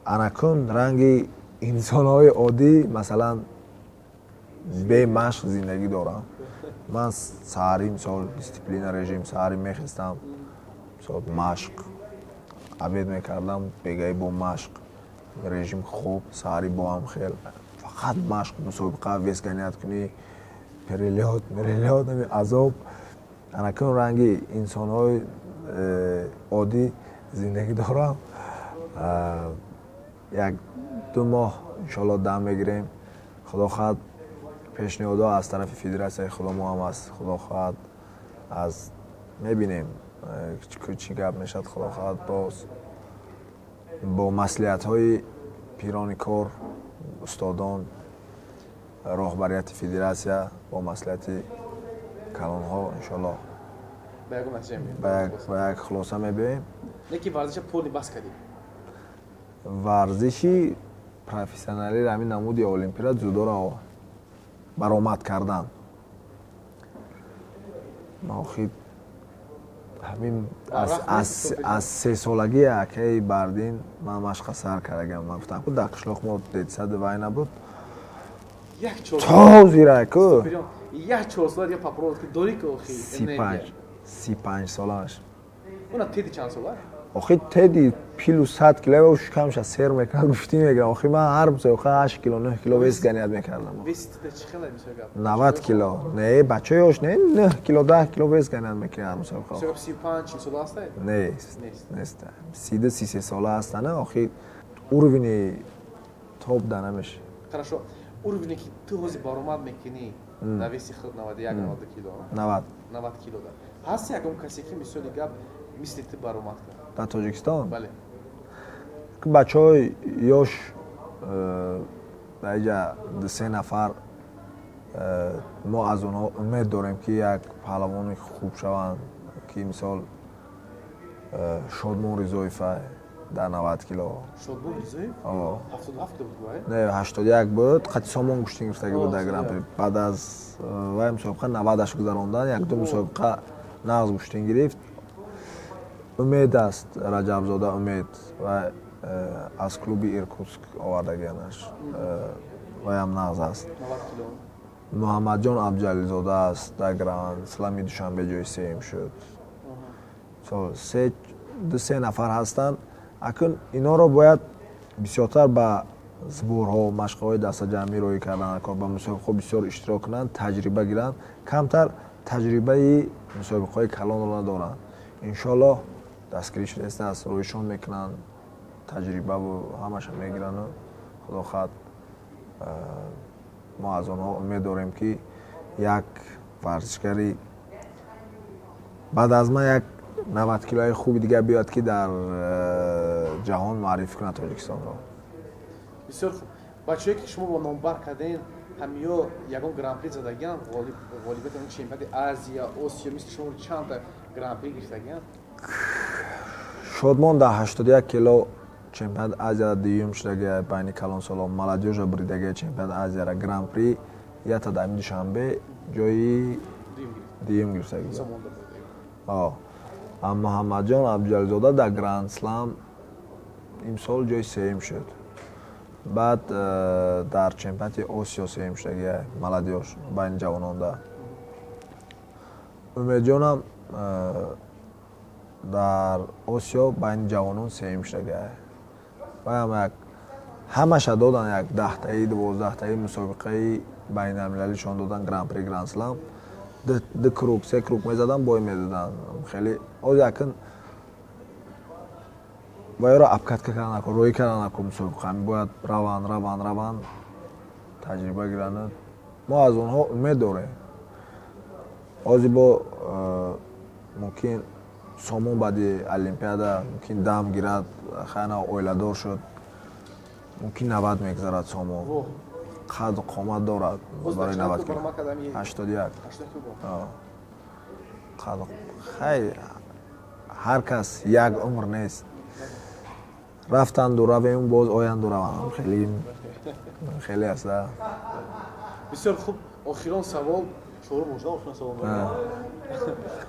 анакун ранги инсонҳои оддӣ, масалан, бемашқ зиндагӣ дорам. Ман саҳарӣ, мисол, дисциплина, режим: саҳарӣ мехестам, мисол, машқ, обед мекардам, бегаӣ бо машқ, режим хоб, саҳарӣ бо ҳам хел, фақат машқ, мусобиқа, вес гонять кунӣ, перелёт, мерелёт, ами азоб. Анакун ранги инсонҳои оддӣ зиндагӣ дорам. Як 2 моҳ, иншоалло, дам мегирем. Худо хоҳад, пешниҳодҳо аз тарафи федератсияи худомо ҳам аст. Худо хоҳад, аз мебинем, чӣ гап мешавад. Худо хоҳад, боз бо маслиҳатҳои пирони кор, устодон, роҳбарияти федератсия, бо маслиҳати калонҳо, иншоалло, Ба ягон натиҷа ба як хулоса мебиёем. Лекин варзиша полный бас кардӣ? Варзиши профессионалиро, ҳамин намуди олимпиада, дзюдоро баромад кардан, охир ҳамин аз 3 солагӣ акаи Бардин ман машқа сар кардагам. Ман гуфтам, ку дар қишлоқ мо детсади вай набуд то зираку. Як 4 сола дига попробовать ки дорӣ ки охи. 35 солаш. Уна Теди чанд сола? Охи, Теди пилу 100 кило шукамша сер мекунад, гуфтӣ мегирам. Охи, ман ҳар мусобиқа 8 кило, 9 кило вес гонять мекардам. 90 кило не, бачаи ёш не, 9 кило, 10 кило вес гонять мекунад ҳар мусобиқа. Не, нест, 32, 33 сола ҳастана. Охи, уровени топ да намеша. Хорошо, уровне ки ту ҳозир баромад мекунӣ на веси худ 91, 92 кило? 90. 90 кило да ҳаст ягон касе, ки, мисоли гап, мисли ту баромад кард? Дар Тоҷикистон? Бале. Бачаҳои ёш дар иҷа ду се нафар, мо аз онҳо умед дорем, ки як паҳлавони хуб шаванд, ки, мисол, Шодмон Ризоев дар 90 кило. Не, 81 буд, қати Сомон гӯштин гирифтагӣ буд дар Гран-при. Баъд аз вай мусобиқа 90-аш гузарондан, як ду мусобиқа нағз гӯштин гирифт. Умед аст, Раҷабзода Умед ва аз клуби Иркутск овардагианаш, ваям нағз аст. Муҳаммадҷон Абдуҷалилзода аст, дар Гранд Слами Душанбе ҷои сеюм шуд. Ду се нафар ҳастанд. Акун инҳоро бояд бисёртар ба сборҳо, машқҳои дастаҷамъӣ роҳӣ кардан, ба мусобиқаҳо бисёр иштирок кунанд, таҷриба гиранд. Камтар таҷрибаи мусобиқаҳои калонро надоранд. Иншоаллоҳ, дастгирӣ шудааст, роҳишон мекунанд, таҷрибаву ҳамаша мегирану, худо хоҳад, мо аз онҳо умед дорем, ки як варзишгари баъд аз ман, як 90 килои хуби дигар биёяд, ки дар ҷаҳон муаррифӣ кунад Тоҷикистонро. Бисёр хуб. Бачаҳое, ки шумо бо номбар кардем, ҳамиё ягон гран-при задагиан, ғолибияти чемпионати Азия, Осиё? Мисли шумо чанда гран-при гирифтагиан? Шодмон дар 81 кило чемпионати Азияда дуюм шудагия байни калонсолон, молодёжа буридагия чемпионати Азияра, гран-при ята дар Душанбе ҷои дуюм гирифтагия. Муҳаммадҷон Абдуҷалилзода дар Гранд Слам имсол ҷои сеюм шуд. Баъд дар чемпионати Осиё сеюм шудагия, молодёж, байни ҷавононда. Умедҷонам дар Осиё байни ҷавонон сеюм шудагия. Ваям як ҳамаша додан, як 10-таи, 12-таи мусобиқаи байналмилалишон додан, гран-при, гранд-слам, ду круг, се круг мезадан, бой медоданд. Хеле оз якн ваёро обкатка кардан нако, роҳӣ кардан нако мусобиқа. Бояд раванд, раванд, раванд, таҷриба гиранд. Мо аз онҳо умед дорем. Ҳозир бо мумкин Сомон баъди олимпиада мумкин дам гирад, хайна, оиладор шуд, мумкин 90 мегзарад. Сомон қад қомат дорад барои 90 кило, 81 қад. Хай, ҳар кас як умр нест. Рафтанду равем, боз оянду раванд, хеле. Хеле аст, да. Бисёр хуб. Охирон савол, чорум бошад, охирон савол.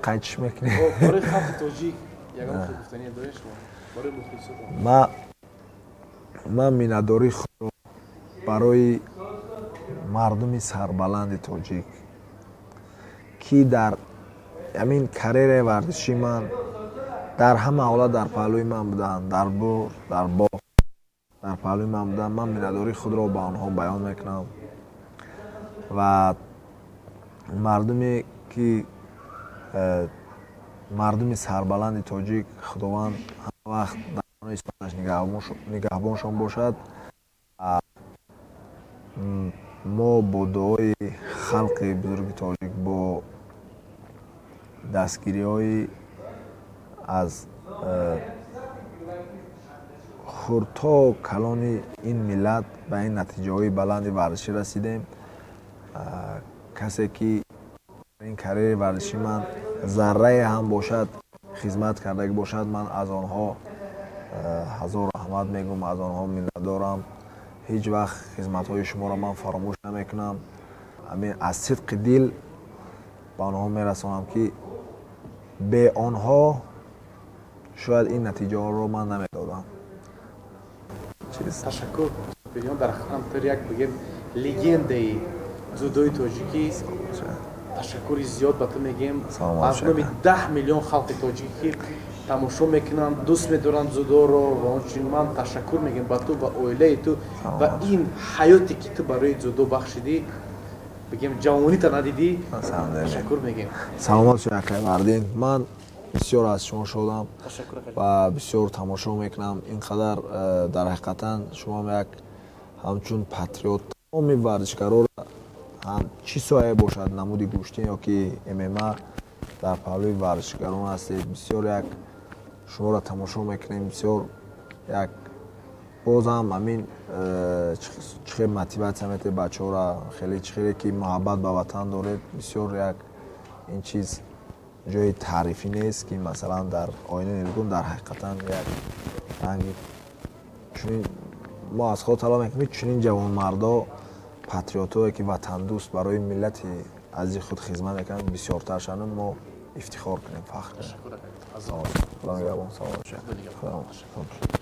Қайчиш мекунӣ? Барои халқи тоҷик ягон хел гуфтание доред шумо барои мухлисотон? Ман миннатдории худро барои мардуми сарбаланди тоҷик, ки дар ҳамин карьераи варзишии ман дар ҳама ҳолат дар паҳлӯи ман буданд, дар бур, дар бохт дар паҳлӯи ман буданд, ман миннатдории худро ба онҳо баён мекунам ва мардуме ки мардуми сарбаланди тоҷик, Худованд ҳама вақт дар паноҳи исматаш нигаҳбоншон бошад. Мо бо дуои халқи бузурги тоҷик, бо дастгириҳои аз хурд то калони ин миллат ба ин натиҷаҳои баланди варзишӣ расидем. Касе ки ин карьераи варзиши ман заррае ҳам бошад хизмат кардагӣ бошад, ман аз онҳо ҳазор раҳмат мегӯм, аз онҳо миннатдорам. Ҳеҷ вақт хизматҳои шуморо ман фаромӯш намекунам. Ҳамин аз сидқи дил ба онҳо мерасонам, ки бе онҳо шояд ин натиҷаҳоро ман намедодам. Ташаккур. Дар ҳақиқат як, бигем, легендаи дзюдои тоҷикӣ. Ташаккури зиёд ба ту мегӯем аз номи 10 миллион халқи тоҷикӣ, ки тамошо мекунанд, дӯст медоранд дзюдоро ва ончунин ман ташаккур мегӯем ба ту ва оилаи ту ва ин ҳаёте, ки ту барои дзюдо бахшидӣ, бигем, ҷавонита надидӣ. Ташаккур мегӯем. Саломат шуд, акай Мардин. Ман бисёр аз шумо шодам ва бисёр тамошо мекунам. Ин қадар дар ҳақиқатан шумоам як ҳамчун патриот тамоми варзишгароро, чӣ соҳае бошад, намуди гӯштин ё ки ММА, дар паҳлӯи варзишгарон ҳастед. Бисёр як шуморо тамошо мекунем, бисёр як боз ҳам ҳамин чӣ хел мотиватсия метиҳед бачаҳоро, хеле чӣ хеле ки муҳаббат ба ватан доред. Бисёр як ин чиз ҷои таърифӣ нест, ки масалан дар оина нилгун дар ҳақиқатан як ранги чунин мо аз Худо талаб мекунем, ки чунин ҷавонмардо, патриотое, ки ватандӯст, барои миллати азизи худ хизмат мекунанд, бисёртар шаванд, мо ифтихор кунем, фахр кунем. Худо нигаҳбон, саломат бошед.